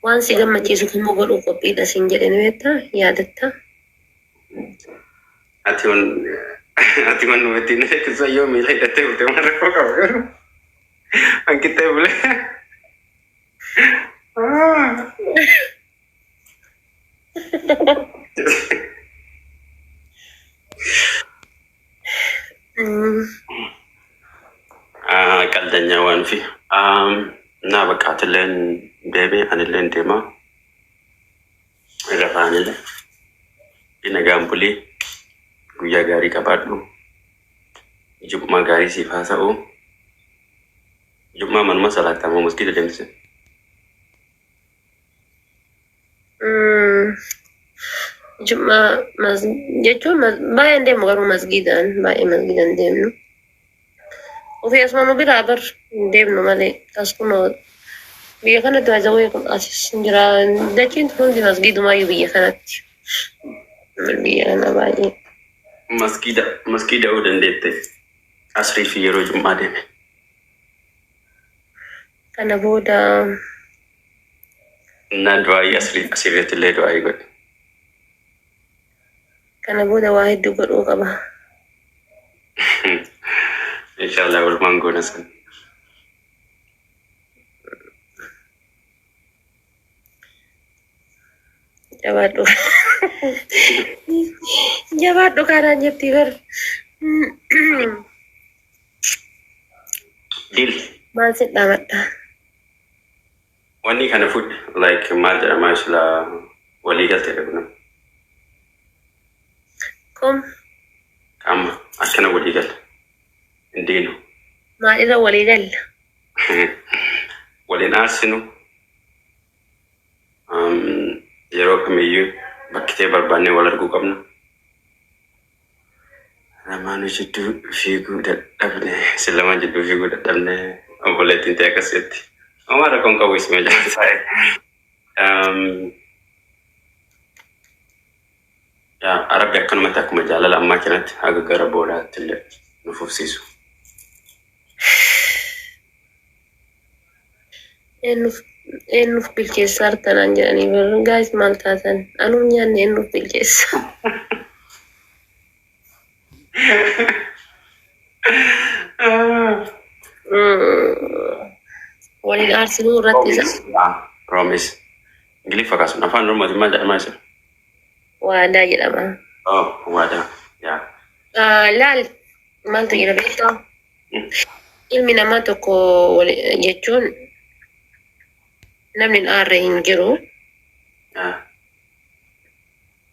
Waan si gammachiisu kamuu godhuu qophiidha siin jedhe ni beektaa? Yaadattaa? Ati wan ati wan nuti na keessa yoo miila hidhattee bulte waan rakkoo qaba garuu. Hanqixxee bulee. Qaldanyaa waan fi naa bakka atilleen deemee anilleen deemaa irra faanillee nagaan bulii guyyaa gaarii qabaadhu jummaa gaarii siif haa ta'u jummaa manuma salaattaa moo masgiida deemtise. Jum'aa jechuun baay'ee hin deemu garuu masgiidaan baay'ee masgiida hin deemnu. Ofii asuma nu biraa bar hin deemnu malee as kunoo biyya kanatti baay'ee kun asis hin jira. Dachiin tun hundi masgiidumaayyuu biyya kanatti. Biyya kana baay'ee. Masgiida masgiida yoo dandeette asrii fi yeroo jum'aa deeme. Kana booda Na du'aayii asrii asirratti illee du'aayii godhe. Kana booda waa hedduu godhuu qaba. Inshallah walumaan goona san. Jabaadhu. Jabaadhu kanaan jetti bar. Deal. Maal si dhaamadha? Wanni kana fudhi like maal jedhama sila walii galteedha kun. Kom. Amma akkana walii galla. Hin diinu. Maal irra walii galla? Waliin aarsinu. Yeroo kamiyyuu bakkitee barbaannee wal arguu qabna. Lamaanuu jidduu fiiguu dadhabne. Isin lamaan jidduu fiiguu dadhabne. Obboleettiin ta'e akkas jetti. Homaa rakkoon qabu isuma jaalataa'e. Yaa Rabbi akkanumatti akkuma jaalala ammaa kanatti haga gara boodaatti illee nu fufsiisu. Eenyuuf eenyuuf bilcheessaa hartanaan jedhanii bar guys maal taatan anuun nyaanne eenyuuf bilcheessa. Waliin aarsinuu irratti isa Promise. Promise. Ingiliffa kaasun afaan Oromootiin maal jedhama isa? Waadaa jedhama. Oh, waadaa. Yaa. Laal maaltu jira beektaa? Ilmi namaa tokko jechuun namni hin aarre hin jiru. Yaa.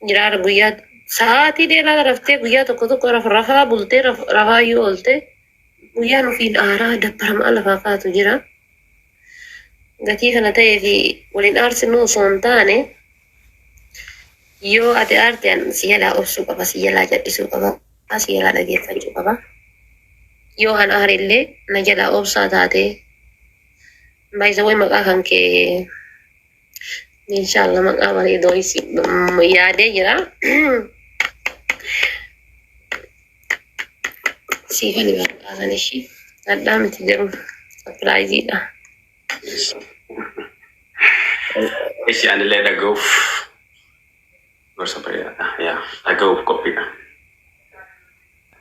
Jiraara guyyaa sa'aatii dheeraa raftee guyyaa tokko tokko rafaa bultee rafaa yoo oolte guyyaan ofiin aaraa dabbaramaa lafaa kaatu jira. Gatii kana ta'ee fi waliin aarsinuu osoo hin taane yoo ati aarte an si jalaa obsuu qaba, si jalaa jal'isuu qaba, si jalaa dhageeffachuu qaba. Yoo an aare illee na jalaa obsaa taatee by the way maqaa kan kee inshallah maqaa bareedoo isi yaadee jira. Siifani maqaa san ishii hadhaa miti garuu surprise dha. Ishi anillee dhaga'uuf gorsa bareedaadha. Yaa dhaga'uuf qophiidha.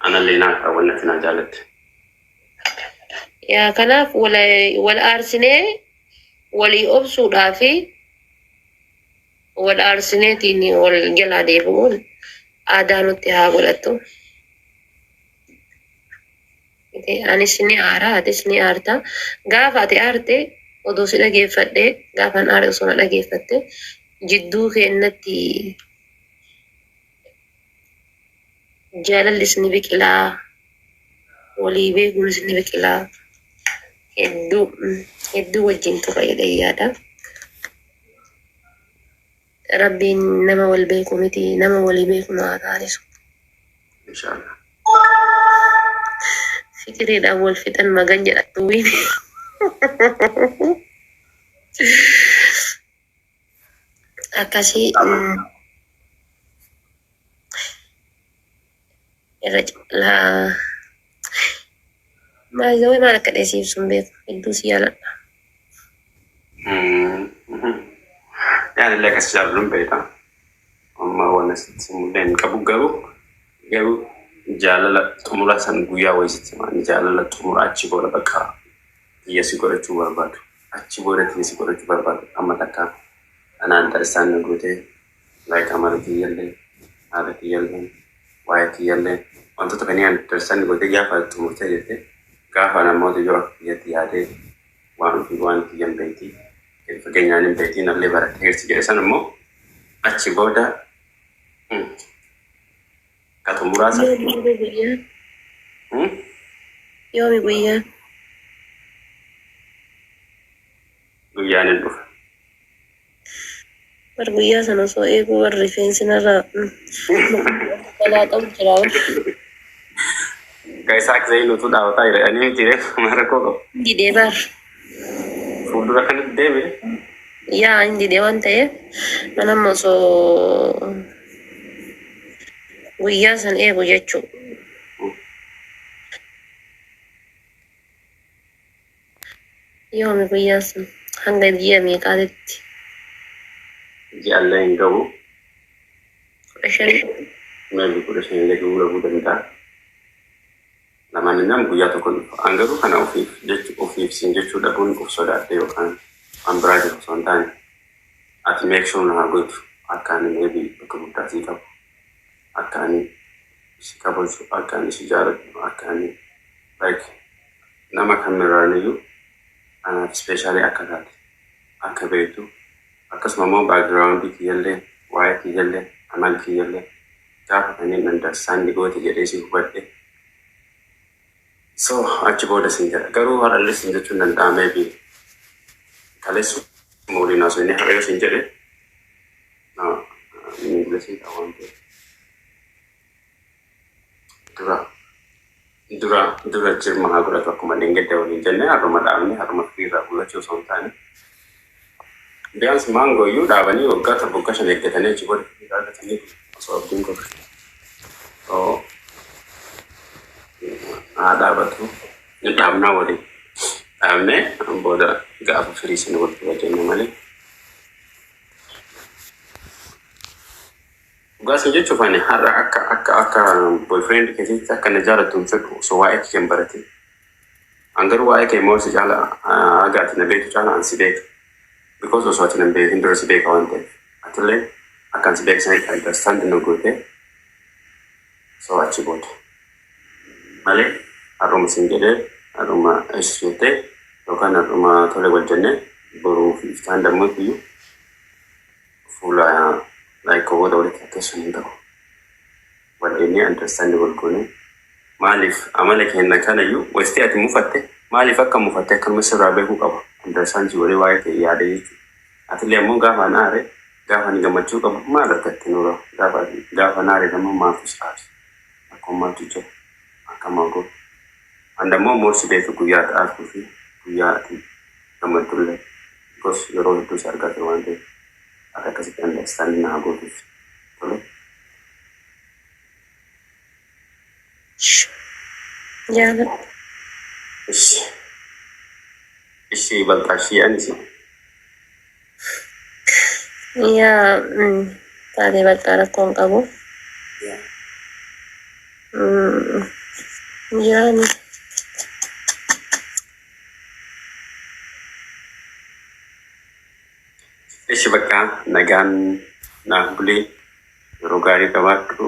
Anallee naa kaawwannatti naa jaalatte. Yaa kanaaf wal wal aarsinee walii obsuudhaa fi wal aarsineetiin wal jalaa deebi'uun aadaa nutti haa godhattu. Anis ni aara, atis ni aarta. Gaafa ati aarte odoo si dhageeffadhe, gaafan aare osoo na dhageeffatte jidduu keennatti jaalallis ni biqilaa, walii beekuunis ni biqilaa. Hedduu hedduu wajjin turra jedhee yaada. Rabbiin nama wal beeku miti nama walii beeku nu haa taasisu. Inshallah. Fiqiriidhaan wal fixan magan jedha duwwiin. Akkasii irra caalaa maal maal akka dheessiif sun beeku hedduu si jaaladha. Yaanillee akkas jaalladhu beektaa. Amma waan asitti mul'een qabu garuu jaalala xumura san guyyaa wayisitti himaa, jaalala xumura achi booda bakka xiyya si godhachuu barbaadu. Achi booda xiyya si godhachuu barbaadu. Amma takka anaan tarisaan na gootee, like amala kiyyallee, haala kiyyallee, waa'ee kiyyallee, wantoota kanneen tarisaan gootee gaafa xumurtee jettee, gaafa namoota yoo akka kiyyatti yaadee waan ofii waan kiyyan beektii gadi fageenyaan hin beektii nallee baratee hirsi jedhe san immoo achi booda ka xumuraa san. Yoomi guyyaan? Yoomi guyyaan? Guyyaan hin dhufa. Bar guyyaa sana osoo eeguu bar rifeensi narraa balaa qabu jira bar. Ka Isaaq Zayinuutu dhaabataa jira. Ani miti reefu rakkoo qabu. Didee bar. Fuuldura kanatti deeme. Yaa, hin didee waan ta'eef mana amma osoo guyyaa san eegu jechuu. Yoomi guyyaan sun, hanga ji'a meeqaatitti? Ji'allee hin gahu. 15. Maybe 15 illee gahuu dhabuu danda'a. Lamaan nam guyyaa tokko dhufa. An garuu kana ofiif jechu ofiif siin jechuu dhabuun of sodaadhe yookaan waan biraa jiru osoo hin taane, ati make sure na haa gootu akka ani maybe bakka guddaa sii qabu, akka ani si kabaju, akka ani si jaaladhu, akka ani like nama kamirraaniyyuu anaaf special akka taate akka beektu, akkasuma immoo background kiyyallee, waa'ee kiyyallee, amala kiyyallee gaafa kanneen understand goote jedhee si hubadhe. So achi booda sin jedha. Garuu har'allee sin jechuun danda'a. Maybe kaleessuma waliin haasofnee har'a yoo sin jedhe miidhasii ta'a waan ta'eef. Dura dura dura jirma haa godhatu. Akkuma dheengadda waliin jennee har'uma dhaabnee har'uma firiirraa guurrachuu osoo hin taane, biyyaans maangoo iyyuu dhaabanii waggaa 7, waggaa 5 eeggatanii achi booda firiirraa argatanii osoo abdiin goge. So haa dhaabatu, ni dhaabnaa, waliin dhaabnee booda gaafa firii sana wal bira jenna malee. Dhugaa sin jechuuf, ani har'a akka boyfriend keessatti akka na jaalattu hin fedhu osoo waa'ee kiyya hin baratin. An garuu waa'ee kee immoo si caala, haga ati na beektu caala an si beeka. Because osoo ati na hin beekin dura si beeka waan ta'eef. Atillee akka an si beeku sanitti understand na gootee, so achi booda. Malee har'uma sin jedhee har'uma eessu jettee yookaan har'uma tole wal jennee boruu fi iftaan dammoo iyyuu fuula like koboota walitti fakkeessuun hin ta'u. Wal jennee understand wal goonee, maaliif amala keenya kanayyuu wastee ati mufatte, maaliif akka mufatte akkanuma sirraa beekuu qaba. Understand si godhee waa'ee kee yaade jechuudha. Atillee ammoo gaafa an aare, gaafa ani gammachuu qabu maal argatte nura, gaafa an aare ammoo maaltu si aarsa, akkuma maaltu jira akkama godhu. And ammoo morsi beeku guyyaa ati aartuu fi guyyaa ati gammaddullee, because yeroo hedduu si argaa ture waan ta'eef ati akkasitti understand na haa gootuuf tole. Jaaladhu. Ishi ishi balxaa ishii ani si. Yaa, taatee bakka rakkoo hin qabu. Jiraani. Ishi, bakka nagaan naaf bulee, yeroo gaarii qabaadhu.